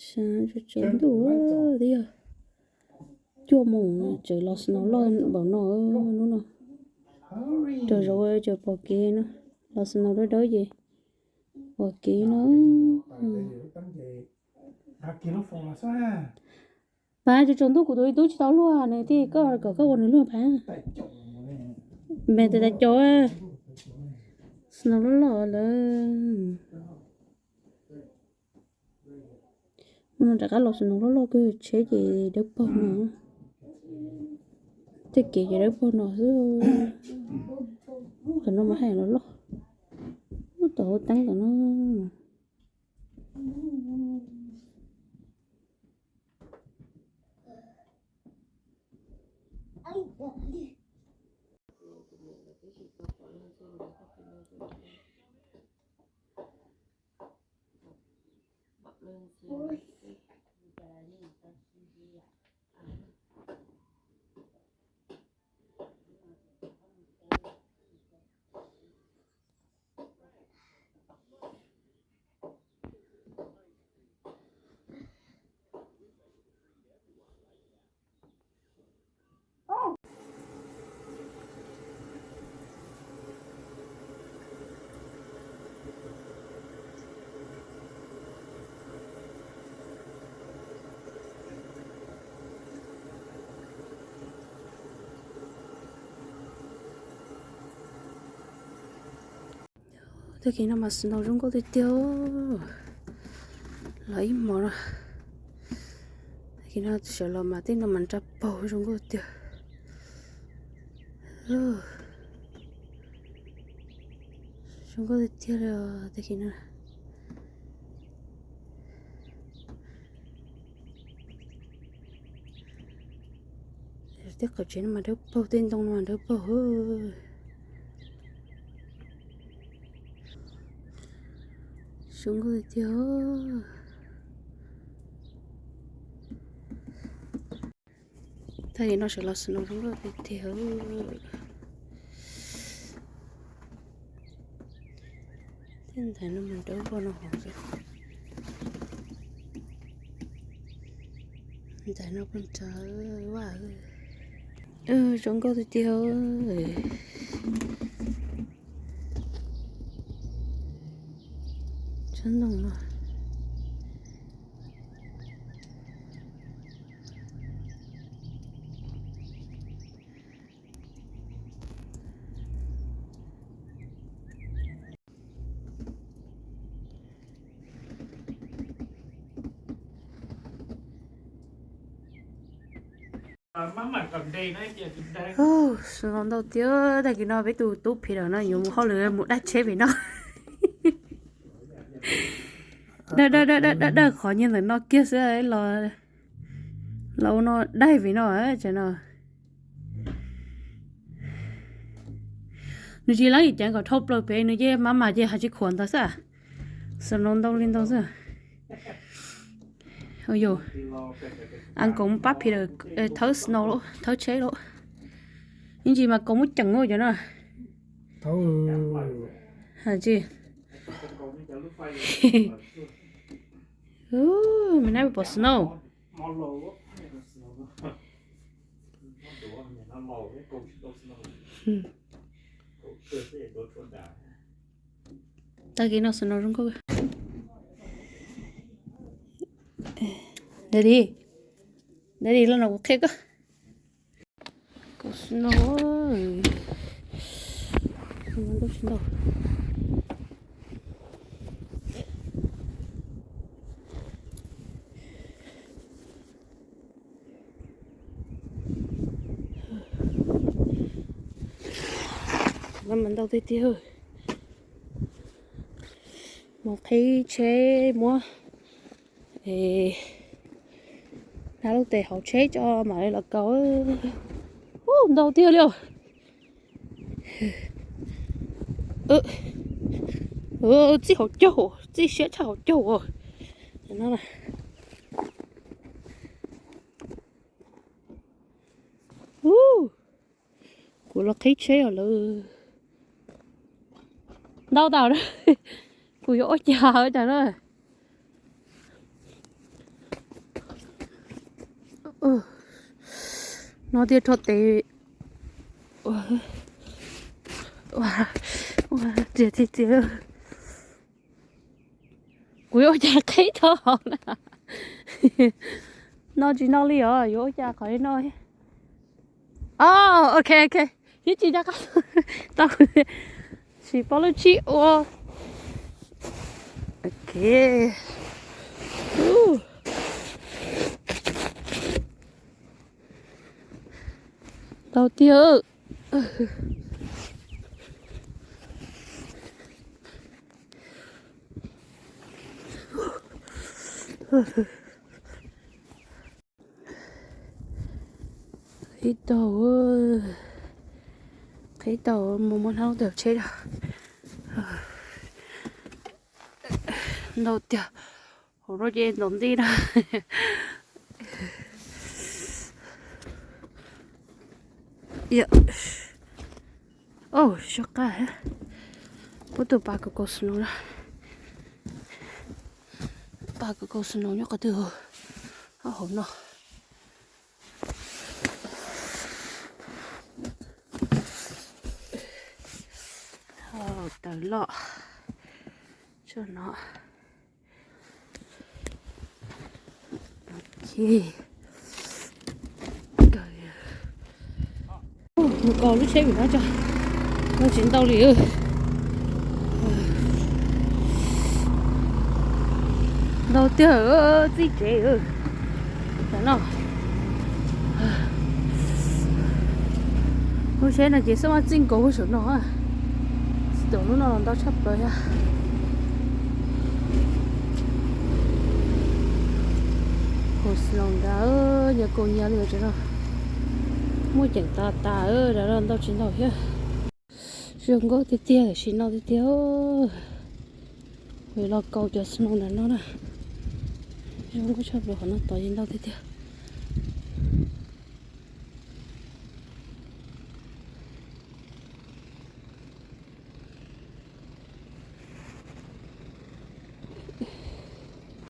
Tsaus ntuj twb yog cuaj moos tseem los snow loj npaum no hnub no. Rau zaum tseem pom kev no, los snow dawb dawb ces pom kev no. Pab, tsaus ntuj kuv tus ib tug tsis tau luaj nws thiaj kom koj ua nws luag pab. Npe tes tas cov snow loj loj lawm. Hnub no rov qab los snow loj loj kawg, tsheb ces dawb paug no. Tej kev ces dawb paug no xwb. Tam no mas haj yam los loj. Ub, tom hauv teeb tom no. Tag kis no mas snow zoo nkauj tiag tiag. Los ib hmos no, tag kis no sawv los mas tej no mas nra paug zoo nkauj tiag. Zoo nkauj tiag tiag li os tag kis no. Tej qhov tsev no mas dawb paug, tej ntoo no mas dawb paug. Zoo nkauj tiag tiag. Tag kis no sawv los snow zoo nkauj tiag tiag. Tej ntaiv no mas dawb paug no hov xwb. Ntaiv no pog ntsawv vaj. Zoo nkauj tiag tiag. Tsob ntoo no. Snow ntau tiag, tag kis no peb tus tub phim ntawm no yuav mus hauj lwm mus daig tsheb pem no. Daig daig daig daig daig qhov nyiaj ntawm no kiag xwb los, los ua no daig pem no, tsam no. Nws tsis laib ceev kom dhau plaws pem, nws ces maj mam ces hais tsis khuam ntawd xwb. Snow ntau li ntau xwb. Yog, a, Koos pab phim thawb snow, thawb tsheb lawm. Ib ntsis mas Koos muab ceem ua cov no. Hais tsis, me nab pom snow. Tag kis no snow zoo nkauj. Daddy, daddy, los no kuv qhia koj. Snow, ntau tsis ntau. No mas ntau tiag tiag. Mus qhib tsheb muab, hnab lub tes hauv tsheb tso mam li los kaus. Ub, ntau tiag li os. Txij hauv caug, txij siab tshaj hauv caug os. Ub, kuv los qhib tsheb os lawm. Ntau tas, kuv yuav ua cas tas na. No tiag rho tes. Ua, ua, ua, tiag tiag tiag. Kuv yuav ua cas qhib tau hauv na? No tsis no li os, yuav ua cas qhov li no? Oh, ok, ok. Ib tsis nco qab tau. Tsis paub lub tshib ua. Ok. Uh. Ntau tiag. Qhib tau, qhib tau, mus muab hnab lub tawm tsheb na. Ntau tiag, hauv no ces ntau nti na. Au, soj qab. Puab tus pa kaus kaus snow na. Pa kaus kaus snow nyob qhov twg? Hauv no. Tawm loj tsuag no. Mus kaus lub tsheb vim no tso, no tsis ntau li. Ntau tiag, txij tsev. Tam no lub tsheb no ces xab maj txij nkaus saum no. Tsis tau lub no los ntau tshaj plaws thiab. Haus snow nrad, nyias kaus nyias li no. Muaj ceem tas tas, nrad los ntau tsis ntau thiab. Zoo nkauj tiag tiag, tam sim no tiag tiag. Los kaus cov snow nrad no na. Zoo nkauj tshaj plaws, qhov no tod yeej ntau tiag tiag.